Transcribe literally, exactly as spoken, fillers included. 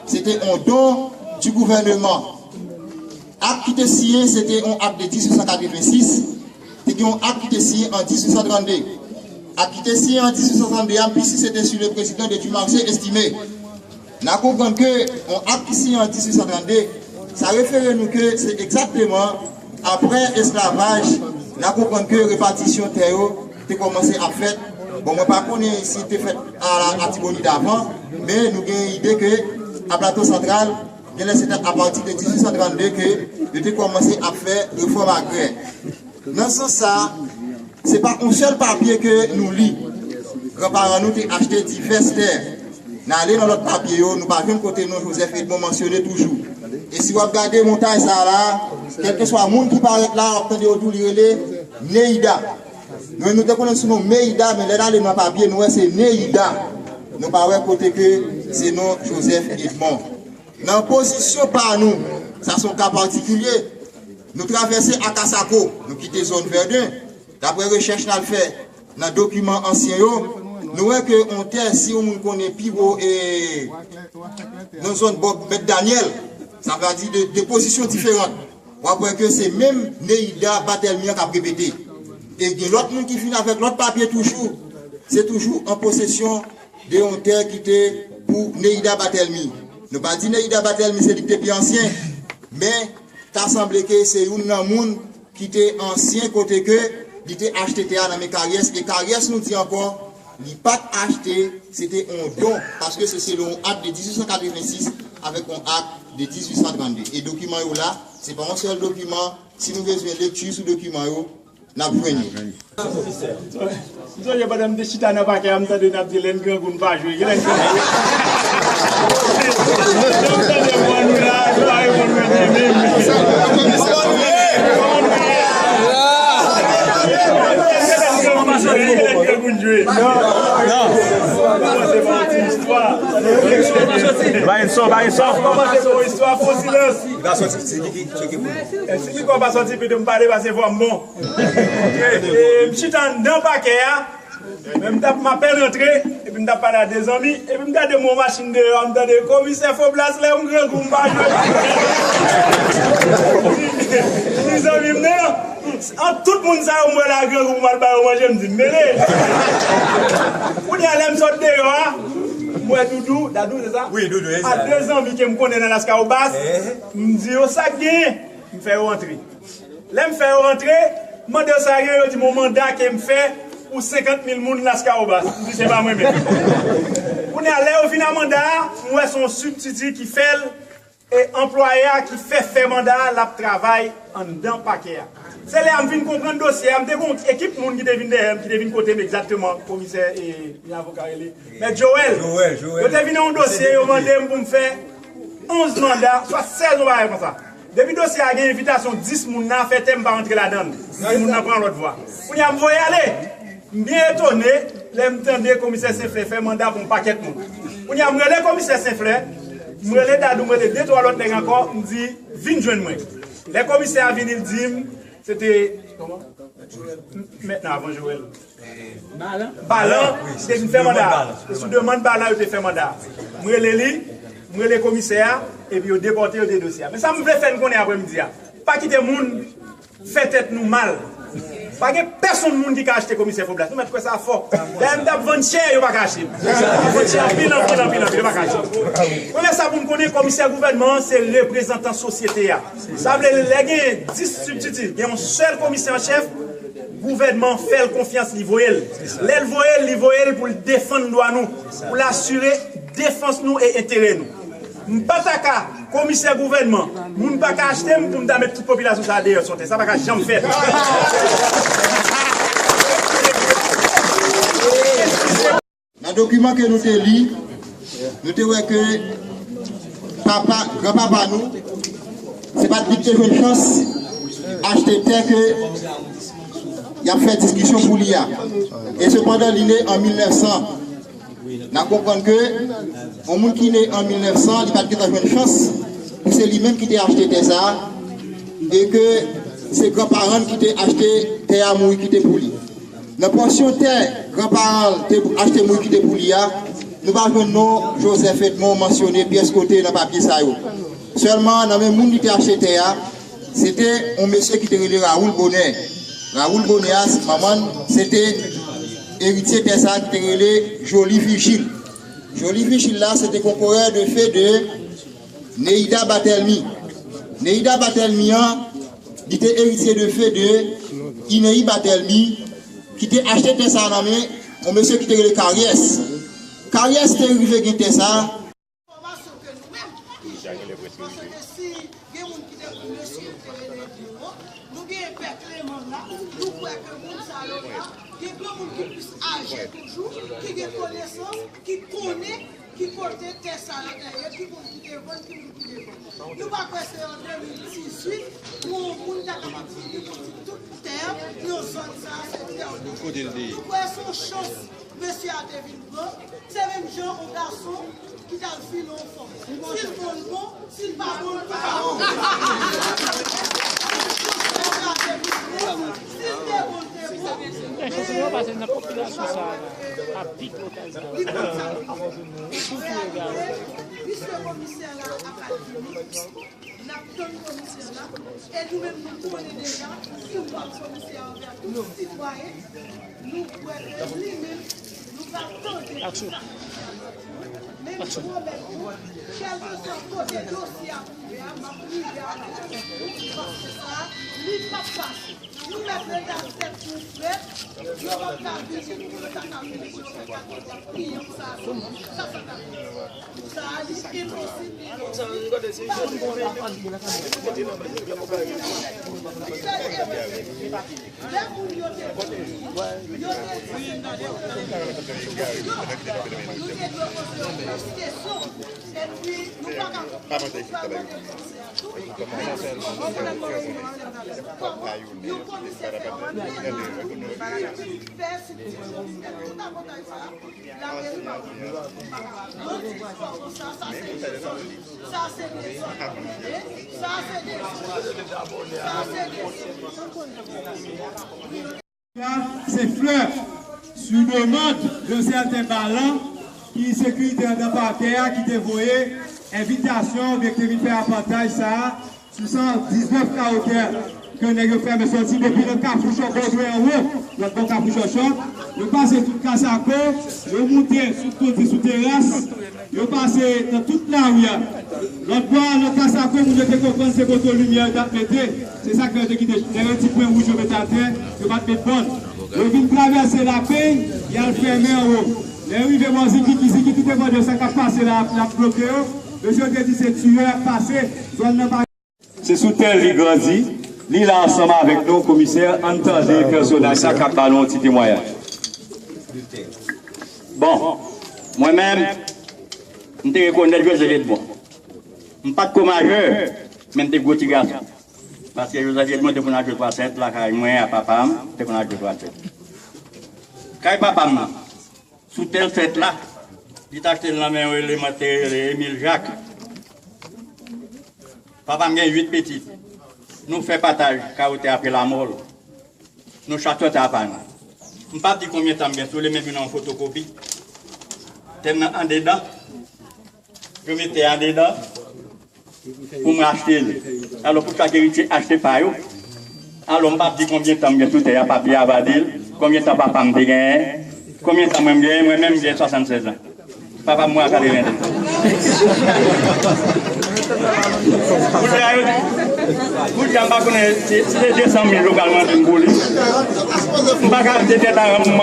Se te yon don du gouvernement. Ak ki te siyen, se te yon ak de dizuit san katrevensis. Te gen yon ak ki te siyen an dizuit san trannde. Ak ki te siyen an dizuit san trannde a, m pi si se te sou le prezidan de Dumarsais Estimé. N a konprann ke yon ak ki siyen an dizuit san trannde, sa refere nou ke se egzakteman apre esklavaj, n a konprann ke repatisyon tè yo te kòmanse ap fèt. Bon, mwen pa konnen si te fèt a Latibonit avan, men nou gen ide ke a Plato Santral, genlè se te apati de dizuit san trannde ke yo te kòmanse ap fè refòm agrè. Nan sans sa, se pa yon sèl papye ke nou li. Granparan nou te achte divès tè. N ale nan lòt papye yo, nou pa jwenn kote non Joseph Edmond mansyone toujou. E si w ap gade montay sa a la, kèlkeswa moun ki parèt la, w ap tande yo di w li rele Neida. Nou menm nou te konnen sou non Meida, men lè n ale nan papye, nou wè se Neida. Nou pa wè kote ke se non Joseph Edmond. Nan pozisyon pa nou, sa se yon ka patikilye, nou travèse Akasako, nou kite zòn Vèden. Daprè rechèch n al fè nan dokiman ansyen yo, nou wè ke yon tè, si yon moun konnen pi wo e nan zòn bò Mèt Danyèl, sa vle di de, de pozisyon diferan. W ap wè ke se menm Neida Batelmi an k ap repete. E gen lòt moun ki vin avèk lòt papye toujou. Se toujou an posesyon de yon tè ki te pou Neida Batelmi. Nou pa di Neida Batelmi se li ki te pi ansyen, men ta sanble ke se youn nan moun ki te ansyen kote ke li te achte tè a nan men Karyès, e Karyès nou di ankò, li pa t achte, se te yon don, paske se selon yon ak de dizuit san katrevensis avèk yon ak de dizuit san trannde. E dokiman yo la, se pa yon sèl dokiman, si nou bezwen lekti sou dokiman yo, n ap jwenn yo. M sonje pandan m te chita nan pakè a, m tande n ap di lè n grangou n pa jwe. Lè n grangou. M tande mwen nou la, nou pa reponn mwen byen menm. Kòman nou ye? Kòman nou ye? Lè n grangou n jwe. Non. Non. Kòmanse pa yon ti istwa. Ba yon son, ba yon son. Kòmanse pa yon istwa, fon silans. Li pa soti, se ki ki tcheke pou nou. E si mikwo a pa soti, pito m pale pase vwa m bon. E, e, m chita anndan pakè a, men m t ap, m apèn rantre, epi m t ap pale a de zanmi, epi m gade m wè yon machin deyò a, m tande komisè Foblas lè m grangou m pa jwe. M di zanmi m nan, ant tout moun sa yo m wè la grangou pou m al ba yo manje, m di m mele. Kounye a lè m sot deyò a, m wè Doudou, Dadou se sa? Wi, Doudou, e sa. A de zanmi ke m konnen nan Laskawobas, m di yo sa k genyen, m fè yo rantre. Lè m fè yo rantre, m mande yo sa yo gen, yo di m yon manda ke m fè pou senkant mil moun Laskawobas. M di se pa mwen menm. Kounye a, lè yo vin a manda a, m wè se yon sibtiti ki fè l, e anplwaye a ki fè fè manda a, l ap travay anndan pakè a. Se lè a m vin konprann dosye a, m te gen yon ekip moun ki te vin dèyè m, ki te vin kote m egzakteman, komisè, e, yon avoka rele Mèt Joel. Joel, Joel. Yo te vin nan yon dosye, yo mande m pou m fè onz manda, swa sèz, yon bagay konsa. Depi dosye a gen envitasyon dis moun nan afè tè, m pa rantre ladan l. Di moun nan pran lòt vwa. Kounye a m voye ale. M byen etone lè m tande komisè Senflè fè manda pou yon pakèt moun. Kounye a m rele komisè Senflè, m rele Dadou, m rele de twa lòt nèg ankò, m di vin jwenn mwen. Lè komisè a vini, l di m, se te, kòman? M, mentnan avan Joel. Balan, ki te vin fè manda a. Se sou demann Balan yo te fè manda a. M rele li, m rele komisè a, epi yo depòte, yo te dosye a. Men sa m vle fè n konnen aprèmidi a. Pa kite moun fè tèt nou mal. Pa gen pèsonn moun ki ka achte komisè Foblas. Nou mèt kwè sa fò. Dayè m t ap vann chè, yo pa ka achte m. M ap vann chè anpil, anpil, anpil, anpil, yo pa ka achte m. Premye sa pou n konnen, komisè gouvènman an se reprezantan sosyete a. Sa vle lè gen dis sibtiti, gen yon sèl komisè an chèf, gouvènman fè l konfyans, li voye l. Lè l voye l, li voye l pou l defann dwa nou, pou l asire defans nou e enterè nou. M pa ta ka komisè gouvènman, moun pa ka achte m pou m ta met tout popilasyon sa a deyò sou tè. Sa pa ka janm fèt. Nan dokiman ke nou te li, nou te wè ke papa, granpapa nou, se pa t li ki te jwenn chans achte tè ke y ap fè diskisyon pou li a. E sepandan, li ne an mil nèf san. N a konprann ke yon moun ki ne an mil nèf san, li pa t gentan jwenn chans pou se li menm ki te achte tè sa a, e ke se granparan l ki te achte tè a, mouri kite pou li. Nan pòsyon tè granparan l te achte, mouri kite pou li a, Nou pa jwenn non Joseph Edmond mansyone pyès kote nan papye sa yo. Sèlman, nan men moun ki te achte tè a, se te yon mesye ki te rele Raoul Bonheur. Raoul Bonheur, manman l, se te eritye tè sa a ki te rele Joly Virgile. Joly Virgile la, se te konkorè de fe de Neida Batelmy. Neida Batelmy an, li te eritye de fe de Iney Batelmy, ki te achte tè sa a nan men yon mesye ki te rele Karyès. Karyès te rive gen tè sa a. Enfòmasyon ke nou menm ki jèn, paske si gen moun ki te konn mesye yo te rele Edmond, nou gen pè Clément la, nou kwè ke moun sa yo la, gen granmoun ki plis aje toujou, ki gen konesans, ki konnen ki kote tè sa a te ye, ki moun ki te vann, ki moun ki te vann. Nou pa kwè se an de mil dizuit pou yon moun ta kapab vini pou di tout tè nan zòn sa a se tè w li ye. Nou kwè se yon chans mesye a te vin pran, se menm jan yon gason ki t al file yon fanm. Si l bon, l bon, si l pa bon, l pa bon. Si l te bon, l te bon. Mesye komisè la ap al vini. N ap tann komisè la. E nou menm nou konnen deja, si w pa komisè anvè tout sitwayen, nou kwè ke li menm, nou pral tande. Aksyon. Men m pwomèt nou, kèlkeswa kote dosye a rive a, m ap rive avèk ou, paske sa, li p ap pase. Nou mèt ret ak tèt nou frèt, yo p ap ka vini pou yo ta ka vini pou yo fè kakòt ak kliyan sa, sa, sa, sa, sa. Sa a, li enposib, li enposib. Lè moun yo te vini, yo te di se nan lòt, nou te dwe poze yo plis kesyon. Epi, nou pa ka konprann poukisa yo te di se a tou. Yon komisè pèmanan, li fè sibdivisyon, li fè tout avantaj sa a. Lageri pa pou nou. Sa se dezòd. Sa se dezòd. Sa se dezòd. Sa se dezòd. Se flè, sou demann de sèten balan ki sekirite anndan pakè a ki te voye envitasyon oubyen ki te vin fè apwantaj sa a sou san diznèf kawo tè ke nèg yo fèmen sòti depi nan kafou Chòbò jwe anwo, lòt bò kafou Chòchò. Yo pase tout Kasako, yo moute sou kote, sou teras, yo pase nan tout lari a. Lòt bò a, nan Kasako, moun yo te konprann se poto limyè yo t ap mete. Se sa k fè yo te kite dèyè ti pwen wouj yo mete atè, yo pa t met bòn. Yo vin travèse Lapeny, y al fèmen anwo. Lè yo rive bò Zikiki, Zikiki te mande yo sa k ap pase la, l ap bloke yo. Mesye yo te di se tiyè ap pase, zòn nan pa Se sou tè l li grandi. Li la ansanm avèk nou, komisè, ann tande pèsonaj sa k ap ba nou yon ti temwayaj. Bon, mwen menm, m te rekonèt Joseph Edmond. M pa t ko majè, men m te gwo ti gason. Paske Joseph Edmond te konn al jwe twa sèt lakay mwen a papa m, te konn al jwe twa sèt. Kay papa m nan, sou tè l sèt la, li t achte l nan men yon eleman te rele Emile Jacques. Papa m gen uit pitit. Nou fè pataj kawo tè apre lanmò l. Nou chak sòti apa nou. M p ap di konbyen tan m gen sou li, men vin yon fotokopi. Tè m nan andedan. Yo met tè andedan pou mwen achte l. Alò, pou chak eritye achte pa yo. Alò, m p ap di konbyen tan m gen sou tè a, papye a va di l. Konbyen tan papa m te genyen. Konbyen tan mwen m genyen, mwen menm m gen swasannsèz an. Papa m mò a katreven de. Kounye a, yo di, kounye a, m pa konnen si, si se de san mil yo pral mande m pou li. M pa ka achte tè ta m.